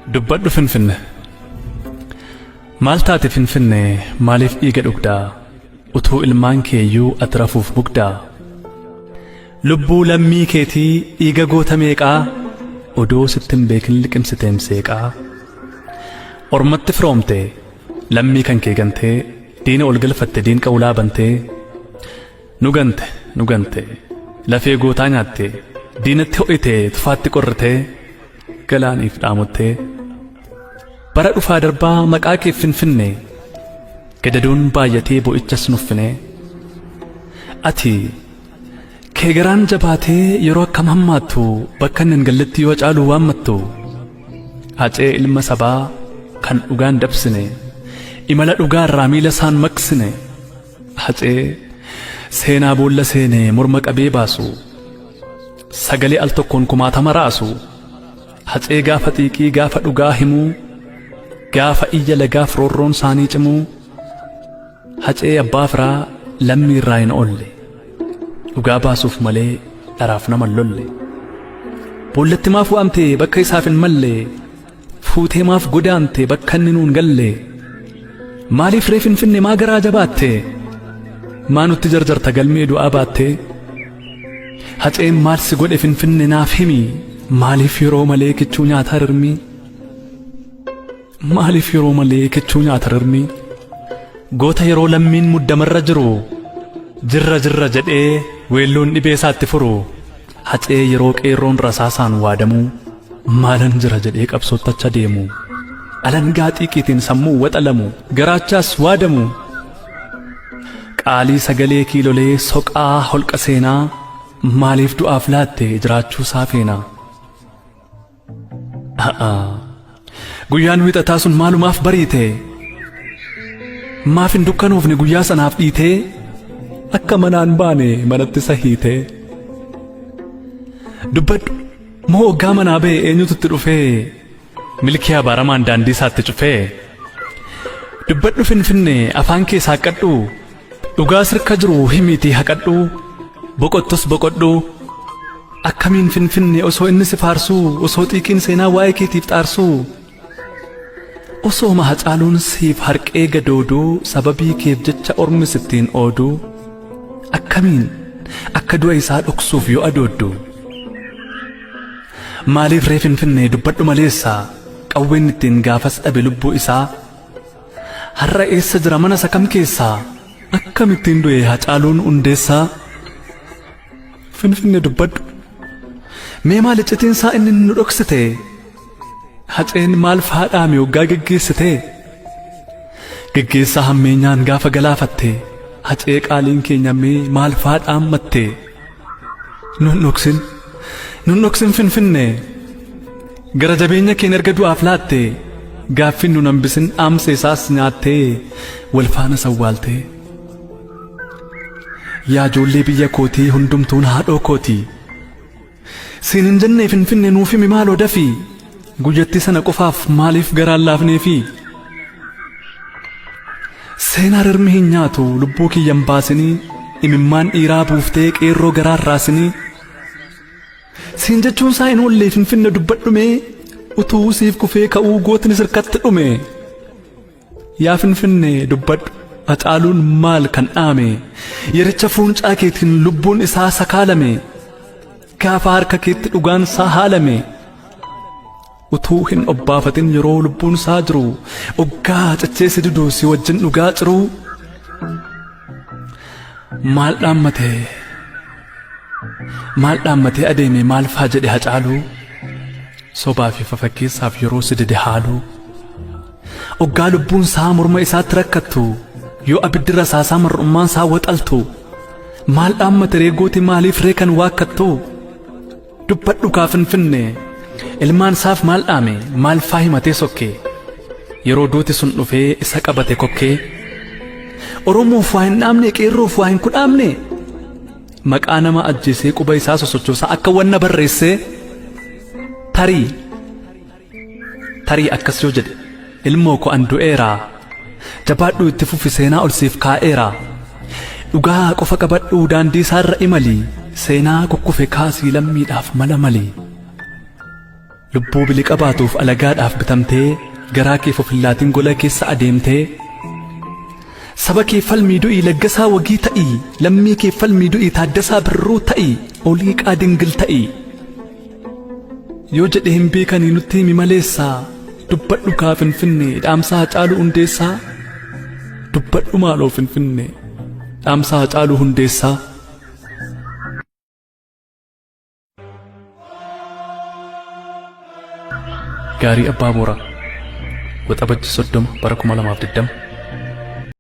Dubbadhu Finfinne. Maal taate Finfinne maaliif dhiiga dhugdaa? Utuu ilmaan keeyyuu ati rafuuf bugdaa? Lubbuu lammii keetii dhiiga goota meeqaa odoo sitti hin beekin liqimsiteem seeqaa? Ormatti firoomte lammii kan kee gantee diina ol galfatte diinqa ulaa bantee nu gante nu gante lafee gootaa nyaatte diinatti ho'ite tufaatti qorritee galaaniif dhaamottee bara dhufaa darbaa maqaa keef Finfinne gadadoon baay'atee bo'ichas nuffinee ati kee garaan jabaatee yeroo akkam hammaattu bakka inni hin galletti yoo caalu waammattu Hacee ilma sabaa kan dhugaan dabsine imala dhugaarraa miila isaan maqsine Hacee seenaa boolla seene morma qabee baasu sagalee al tokkoon kumaatama raasu Hacee gaafa xiiqii gaafa dhugaa himuu gaafa iyya lagaaf roorroon isaanii cimuu Hacee abbaa firaa lammii irraa hin oolle dhugaa baasuuf malee dharaaf nama hin lolle boollatti maaf waamte bakka isaaf hin malle fuutee maaf godaante bakka inni nuun galle maaliif ree Finfinne maa garaa jabaatte maa nutti jarjarta galmee du'aa baatte Haceen maal si godhe Finfinne naaf himi maaliif yeroo malee kichuu nyaataa rirmii Maaliif yeroo malee kichuu nyaata rirmi? Goota yeroo lammiin muddamarra jiru jirra jirra jedhee weelluun dhibee isaatti furu Hacee yeroo qeerroon rasaasaan waadamuu maalan jira jedhee qabsootti acha deemu alangaa xiiqiitiin sammuu waxalamu garaachaas waadamu qaalii sagalee kiilolee soqaa holqa seenaa maaliif du'aaf laatte jiraachuu isaa feena. Guyyaan wiixataa sun maalumaaf bariite? Maaf hin dukkanoofne guyyaa sanaaf dhiitee? Akka manaan baane manatti isa hiitee? Dubbadhu moo oggaa manaa ba'e eenyutu itti dhufee? Milkii abaaramaan daandii isaatti cufee? Dubbadhu Finfinnee afaan kee saaqqadhu dhugaa sirka jiru himiitii haqadhu boqottus boqodhu. Akkamiin Finfinne osoo inni si faarsuu osoo xiiqiin seenaa waa'ee keetiif xaarsuu osooma Hacaaluun siif harqee gadooduu sababii keef jecha ormi sittiin ooduu akkamiin akka du'a isaa dhoksuuf yoo adooddu maaliif ree Finfinne dubbadhu maleessa qawween ittiin gaafas dhabe lubbuu isaa har'a eessa jira mana isa kam keessaa akkamittiin du'e Hacaaluun Hundeessaa Finfinne dubbadhu. Mee maal iccitiin isaa inni nu dhoksite? Haceen maal faa dhaame hoggaa geggeessite? Geggeessaa hammeenyaan gaafa galaafatte Hacee qaaliin keenya mee maal faa dhaammatte? Nun dhoksin. Nun dhoksin Finfinne. Gara jabeenya keen erga du'aaf laatte gaaffin nun hambisin dhaamsa isaas nyaattee wal faana sawwaaltee. Yaa ijoollee biyya kootii hundumtuun haadhoo kootii. Siin hin jennee Finfinne nuuf himi maaloo dafii. Guyyattii sana qofaaf maaliif garaan laafneefi? Seenaa rirmi hin nyaatu lubbuu kiyyan baasinii imimmaan dhiiraa buuftee qeerroo garaan raasinii. Siin jechuun isaa hin oollee Finfinne dubbadhumee utuu siif kufee ka'uu gootni sirkatti dhume. Yaa Finfinnee dubbadhu Hacaaluun maal kan dhaame yericha fuuncaa keetiin lubbuun isaa sakaalame gaafa harka keetti dhugaan isaa haalame utuu hin obbaafatin yeroo lubbuun isaa jiru oggaa cichee si didu si wajjin dhugaa ciruu maal dhaammate maal dhaammatee adeeme maal faa jedhe Hacaaluu sobaa fi fafakkeessaaf yeroo si dide haaluu Oggaa lubbuun isaa morma isaatti rakkattu, yoo abiddi rasaasaa mar'ummaan isaa waxaltu, maal dhaammate ree gooti maaliif ree kan waakkattu? Dubbadhu kaa Finfinne, ilmaan isaaf maal dhaame, maal faa himatee sokke? Yeroo duuti sun dhufee isa qabate kokkee. Oromoof waa hin dhaamne, qeerroof waa hin kudhaamne. Maqaa nama ajjeesee quba isaa sosochoosaa akka wanna barreessee tarii Tarii akkas yoo jedhe ilmoo koo an du'eera jabaadhuu itti fufi seenaa ol siif kaa'eera dhugaa qofa qabadhuu daandii isaarra imali seenaa kukkufe kaasii lammiidhaaf mala mali. Lubbuu biliqa baatuuf alagaadhaaf bitamtee garaa keef of hin laatin gola keessa adeemtee Saba kee falmii du'ii Laggasaa Wagii ta'ii Lammii kee falmii du'ii Taaddasaa Birruu ta'ii Oliiqaa Dingil ta'ii Yoo jedhe hin beekanii nutti himi maleessaa Dubbadhu kaa Finfinnee dhaamsa Hacaaluu Hundeessaa Dubbadhu maaloo Finfinnee dhaamsa Hacaaluu Hundeessaa. Gaarii Abbaa Booraa Waxabajji 30 bara 2020.